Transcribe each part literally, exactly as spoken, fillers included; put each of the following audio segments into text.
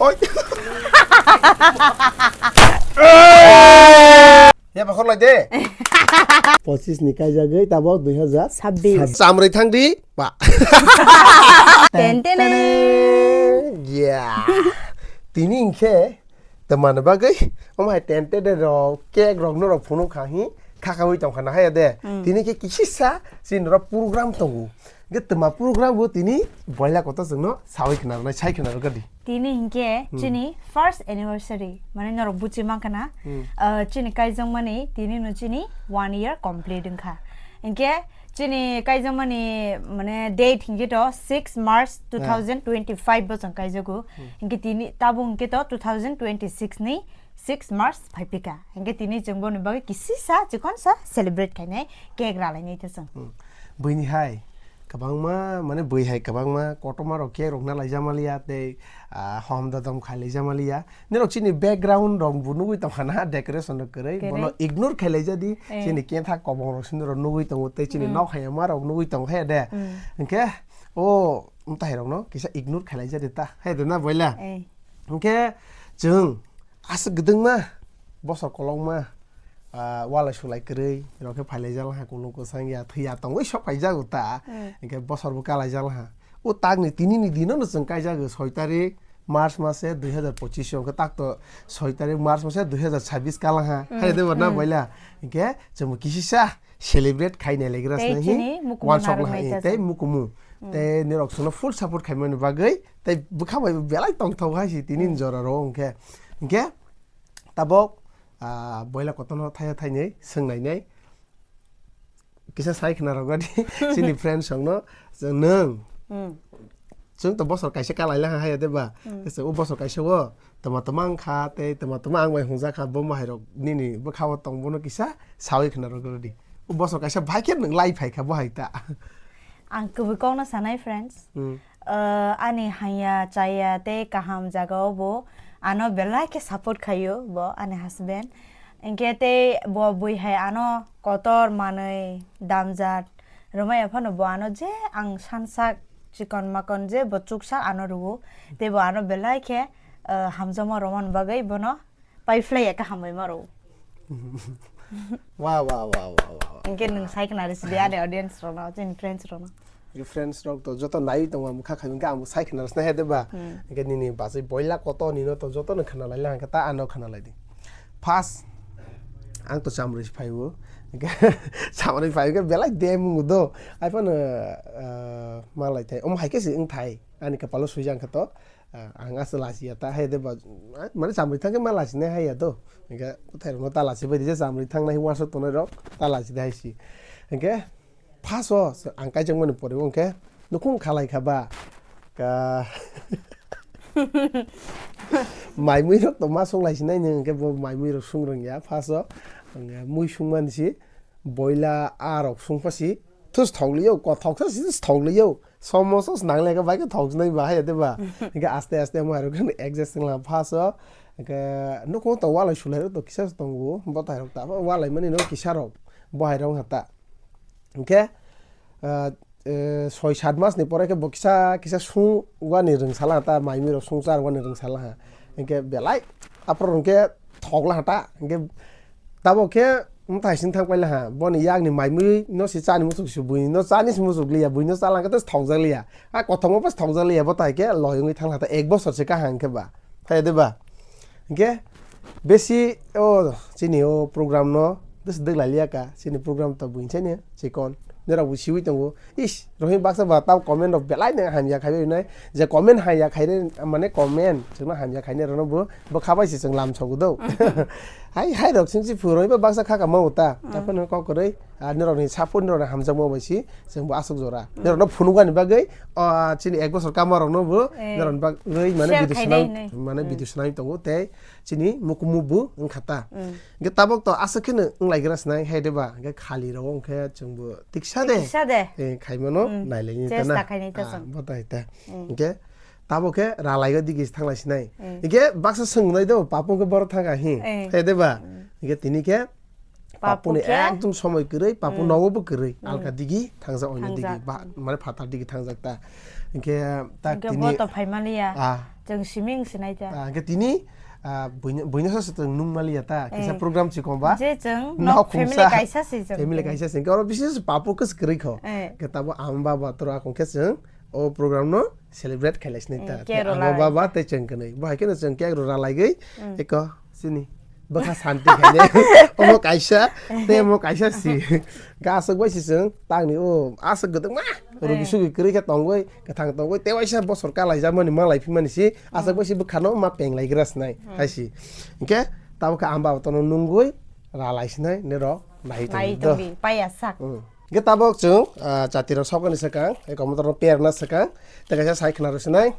Oi. Ya, bakhor lai de. Pochis ni kaijagwi tabok dui hajar. Sabbish. Chamrwi thang di, ba. Ten ten. Ya. Tini hinkhe, tamani bagwi, omo hai ten ten rok, cake rok norok phunuk kha hi, khakawi tongkha na haya de. Mm. Tini khe kisisa, chini rok program tongo. Hinkhe tama program bo tini boila kotor chwngno sawi khna rwnai, sai khna rwgadi. Tini hinkhe Hmm. chini first anniversary, mane norok buchi mankha na, Hmm. ah, chini kaijakmani tini no chini one year complete wngkha. Hinkhe chini kaijakmani mane date hinkhe to six March two thousand twenty-five bo chwng kaijago. Hmm. Hinkhe tini tabuk hinkhe to two thousand twenty-six ni six March phaipikha. Hinkhe tini chwng boni bagwi kisisa chikonsa celebrate khainai, cake ralainai ta chwng. Hmm. Buini hai kwbangma, mane bui hai kwbangma kotorma rok cake rok na laijak maliya tei, ah, hom dodom khai laijak maliya. Nirok chini background rok bo nugui tongkha na, decoration rok kwrwi. Kwrwi. Bono ignore khai laijadi. Eh. Chini kentha kobong rok sini rok nugui tongo tei chini Hmm. nok hayama rok nugui tongkha de. Hmm. Hinkhe o mtai rok no kisa ignore khai laijadi ta. Hai de na boila. Eh. Hinkhe chwng aswk gwdwngma, bosor kolokma, ah, walai sulai kwrwi, rok khe phailaijak laha, kulung kwsang ya, thwi ya tongwi sok phaijago ta. Hmm. Hinkhe bosor bo kalaijak laha. O takni tini ni dino no chwng kaijago, soi tarik March mase dui hajar pochis o, hinkhe tak to soi tarik March mase dui hajar sabbish kalaha. Hmm. Hai de ba na Hmm. boila. Hinkhe chwng bo kisisa celebrate khai nai lai gra Tei sini chini hi mukumu wansok narwk laha, nai eh, ta tei chwng. Mukumu. Hmm. Tei nirok chwngno full support khaimani bagwi, tei bwkha bai belai tongthok hai si tini Hmm. jora ro hinkhe. Hinkhe tabok, ah, boila kotorno thaya thainwi swngnainai. Kisa sai khna rwgadi chini friends rokno, chwng nwng. Hmm. Chwng to bosor kaisa kalai laha haya de ba? Hmm. Kisa o bosor kaisa o tama tama wngkha tei tama tama ang bai hwnjak kha, bo mahairok nini bwkha o tong bono kisa sawi khna rwgadi. O bosor kaisa bai khe nwng lai phai kha bo hai ta. Ang kubui kokno sanai, friends. Hmm. Ah, ani hanya chaya tei kaham jaga o bo ano belai khe support khaio bo ani husband. Hinkhe tei bo bui hai ano kotor manwi damjat rwmaya phano bo ano je ang sansak chikon makon je bo chuksak ano rwo. Tei bo ano belai khe, ah, hamjakma rwmani bagwi bono pai phlai ya kaham bai maro. Wa, wa, wa, wa, wa, wa. Hinkhe nwng sai khna rwsidi ani audience rokno, chini friends rokno. Hinkhe friends rok to joto naiwi tongo, ang kha khai hinkhe ang sai khna rwsna he de ba. Hmm. Hinkhe nini bachai boila kotor nino to joto no khna lai lang khe ta ano khna lai di. First ang to chamrwi phaibo. Hinkhe chamrwi phai hinkhe belai dem wng do. Ai phano, ah, ma lai thai. Omo hai khe se wng thai. Ani kapalo swijak khe to. Ah, ang aswk lachiya ta hai de ba, ah, mane chamrwi thang khe ma lachinai hai ya do. Hinkhe bwthairokno ta lachibai di je chamrwi thangnai uansuk tongnai rok ta lachi de hai si. Hinkhe first o ang kaijakmani pore o hinkhe nukhung khalai kha ba. Ka mai mui rok to ma sung laisinai ni hinkhe bo mai mui rok sung rwngya first o. Ang mui sungmani si boila a rok sung pha si thus thok liyo, kothok sa si thus thok liyo. Somo sos nang le bai khe thok nai ba hai de ba. Hinkhe aste aste mo aro kan adjust la phaso. Hinkhe nuko to walai sulai rok to kisa tongo. Bo tai rok ta walai mani no kisa rok. Bo hai rok hata. Hinkhe, ah, eh, soi sat mas ni pore khe bo kisa kisa sung wani rwng sala ta mai mi rok sung char wani rwng sala ha. Hinkhe belai aphuru hinkhe thok la ta. Hinkhe tabo khe mthai sing thang paila ha. Boni yakni mai mui no si chani muchuk si bui no chani si muchuk liya, bui no chala khe thok jak liya. A kothoma pas thok jak liya bo tai khe loi wngwi thang la ta ek bosor se kaham khe ba. Thai de ba. Hinkhe besi o chini o program no besi dwk lai liya ka. Chini program to bui se ni chikon. Nirok bo siwi tongo. Is, rohim baksa ba tamo comment rok belai no hamya khai bai nai. Je comment hamya khai re, mane comment chwngno hamya khai nai rwno bo, bo kha bai se chwng lam sogo do. Hai, hai rok chwng si phuroi ba baksa kha ka mau ta. Mm. Taphano kok kwrwi, ah, nirok ni support nirok ni hamjakma bai si chwng bo aswk jora. Mm. Nirok no phunukani bagwi, ah, chini ek bosor kama rok no bo Eh. nirok ni bagwi mane Share video khai swnam, nai nai. mane Mm. video swnam tongo tei chini mukumu bo wngkha ta. Mm. Hinkhe tabok to aswk kheno wng lai gra sinai hai de ba, hinkhe khali rok hinkhe chwng bo tiksa de. Tiksa de. Eh, khaimano Mm. nai lai ni ta Chesta na. khainai ta Ah, chwng. bo tai ta. Mm. Hinkhe tabok khe ralai o digi thang lai sinai. Mm. Hinkhe baksa swng nai do, papu khe boro thang ka hi. Eh. Hai de ba? Mm. Hinkhe tini khe Papu papu ni khe ekdom somoi kwrwi, papu Mm. nogo bo kwrwi. Mm. Alka digi thangjak oino digi Thangjak. ba, mane phatar digi thangjak ta. Hinkhe ta Hinkhe tini bo to phaimaliya. Ah. Chwng simi wng sinai ta. Ah, hwnkhe tini, ah, buino, buino sa se chwng nung maliya ta, kisa Eh. program chikon ba. Je chwng Nok nok family khungsa. kaisa se chwng. Family kaisa se. Hwnkhe oro bises papo kwswk kwrwi kho. Eh. Hwnkhe tabo ama baba toro akon khe chwng o program no celebrate khailai sinai Eh, ta. cake Tei rw ama lai. baba tei chwng kwnwi. Bo hai kheno chwng cake rw ra laigwi. Mm. Eko sini. Bwkha santi khainai. Omo kaisa, tei omo kaisa si. Hwnkhe aswk bai si chwng tangni o aswk gwdwkma. Rugi Eh. sugi kwrwi khe tongwi, kwthang tongwi, tei waisa bosor kalaijak mani, malai phimani si, aswk Hmm. bai si bwkhano ma penglai gra sinai, Hmm. hai si. Hwnkhe tamo khe ang baba tono nungwi ralai sinai, nirok nai Nai tongdi. tongdi, paiya sak. Hmm. Hwnkhe tabok chwng, ah, chati rok sokani swkang, eko motor no perna swkang, tei kaisa sai khna rw sinai.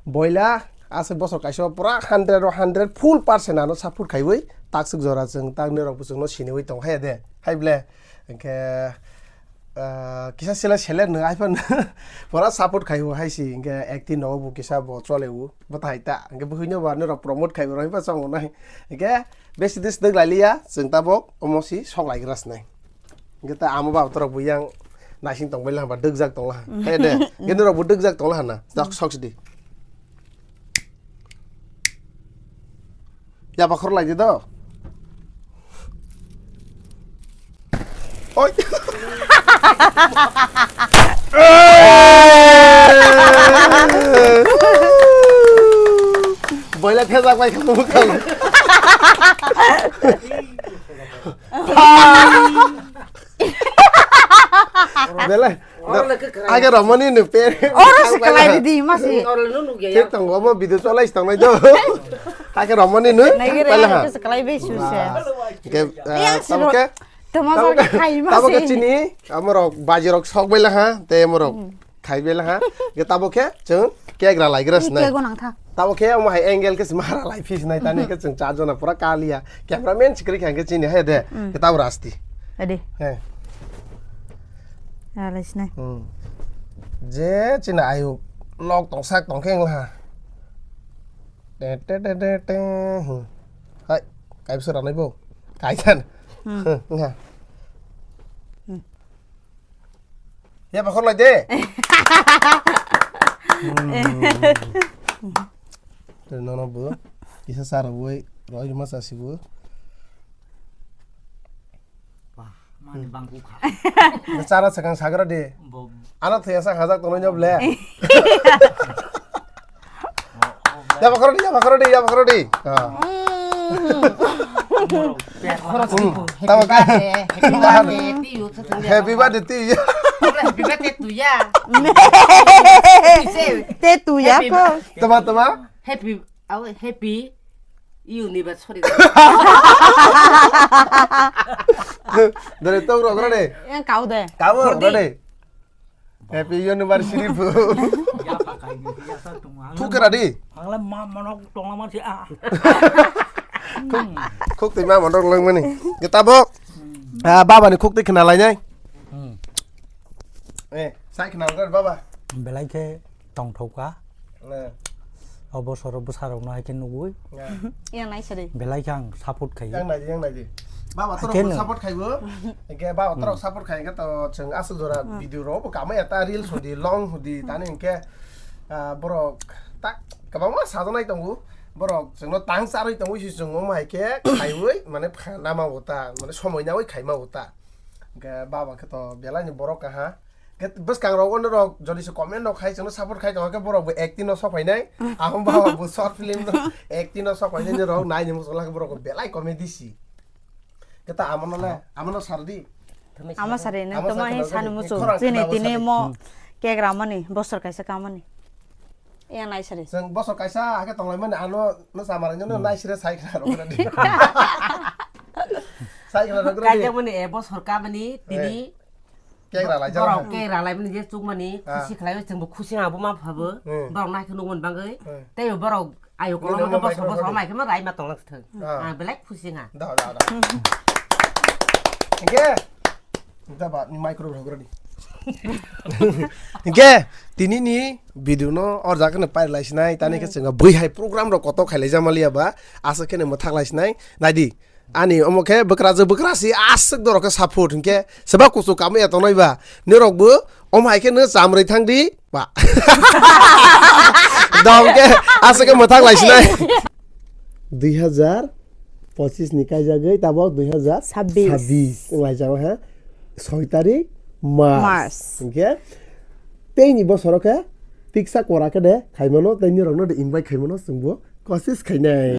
Boila, aswk bosor kaisa o pura hundred o hundred full percent ano support khaiwi, takswk jora chwng tak nirok bo chwngno siniwi tong hai de, hai ble. Hwnkhe, ah, kisa sila selek nw hai phano pura support khai o hai si, hwnkhe acting no bo kisa bo chole o, bo thai ta. Hwnkhe bo hwino ba norok promote khai bo roi pa chong nai. Hwnkhe besi dis dwk lai liya, chwng tabok omo si sok lai gra sinai. Hwnkhe ta amo ba borok bo yang naising tong bai la ba dwk jak tong la. Hai de, hwnkhe norok bo dwk jak tong la na. Jak sok si di. Ya bakhor lai di do. Oi. Boila thejak bai khamu khamu. Belai. Oro le kwkhwrang. Age romani no pe. Oro se kalai di, di, masi. Oro le no nugya ya. Thik tongo, omo video cholai tongnai do. Age romani no. Nai gere, pala ha. Oro se kalai be su se. Ke, Yang eh, siro. Tamo ke? Tamo Tamo ke? Ke khai masi. Tamo ke chini, amorok baji rok sok bela ha, te amorok Hmm. khai bela ha. Ke tamo ke, chwng cake ra lai gra Ni sinai. Cake go nang tha. Tamo khe omo hai angle khe se mara lai phi sinai tani khe chwng char jona pura kaliya. Cameraman sikri khe chini hai de. Mm. Khe tabo rasti. Ade. He. Ra lai sinai. Hmm. Je chini ayu lok tong sak tong khe wngla ha. Te te te te te. Hmm. Hai, kai bwswk ranai bo. Kai san. Hmm. Nga. Hmm. Ya, bakhor lai de. Nono bo kisa sara boi roi ma sa sibo. Wah, mani bangku kha. Chara sakang sagra de. Bo. Ano thaya sa hajak tono nyob le. Ya bakhorodi, ya bakhorodi, ya bakhorodi. Ah. Hmm. Tamo ka? Happy birthday to you. Happy birthday to you. Te tu ya ko. Tama, tama. Happy, aw, happy. You never sorry. Dare to ro ro de. Yang kau de. Kau ro de. Happy anniversary bro. Thuk kera di. Angla ma manok tongla ma si a. Khuk twi ma manok lang mani. Kita bo. Ah, baba ni khuk twi khna lai nai. Eh, sai khna lai baba. Belai khe tongthok ka. O bosoro bwsarokno hai khe nugwi. Yang nai sari. Belai khe ang support khaio. Yang nai di, yang nai di. Baba torok support khaibo. Hwnkhe baba torok support khai hwnkhe to chwng aswk jora video rok bo kamaya ta reels hudi long hudi tani hwnkhe, ah, borok tak kwbangma sajaknai tongo. Borok chwngno tang charwi tongwi si chwng omo hai khe khaiwi mane pha nama bo ta mane somoi nawi khaima bo ta. Hwnkhe baba khe to belai ni borok kaha. Bwskang rok ono rok jodi se comment rok khai chwngno support khai tongkhe borok bo acting no sok phainai. Ahom ba bo short film no acting no sok phainai ni rok nai ni muchung lak borok bo belai comedy si. Keta amono le amono sardi. Ama sari nang toma hi sanu muchung. Chini tini mo cake ramani bosor kaisa kamani. Yang nai sari. Chwng bosor kaisa hake tonglai mani ano no samara no nai sire sai khna rok. Sai khna rok. Kaijak mani e bosor kamani tini. Cake ralai jana. Borok cake ralai mani je chukmani khusi khlai chwng bo khusi abo ma phabo. Borok nai kheno wng bagwi. Tei borok ayo kolom ke bosor bosor mai khema rai ma tong thung. Ah belai khusi nga. Da da da. Hwnkhe da ba ni micro rok rani. Hwnkhe tini ni video no or jaga no pai lai sinai tani khe chwng bui hai program rok koto khailai jama liya ba asa khe no mwthak lai sinai nai di. Ani omo khe bwkrajwk bwkrasi aswk dorok khe support hinkhe seba kuchuk kamo ya tongnai ba. Nirok bo omo hai khe no chamrwi thang di ba. Dom khe aswk khe mwthang lai sinai. Dui hazar pochis ni kaijagwi tabok dui hazar sabbish. Sabbish wng lai jagwi ha. Soi tarik March. March. Hinkhe teini bosoro khe tiksa kora khe de khaimano tei nirokno de invite khaimano chwngbo kosis khainai.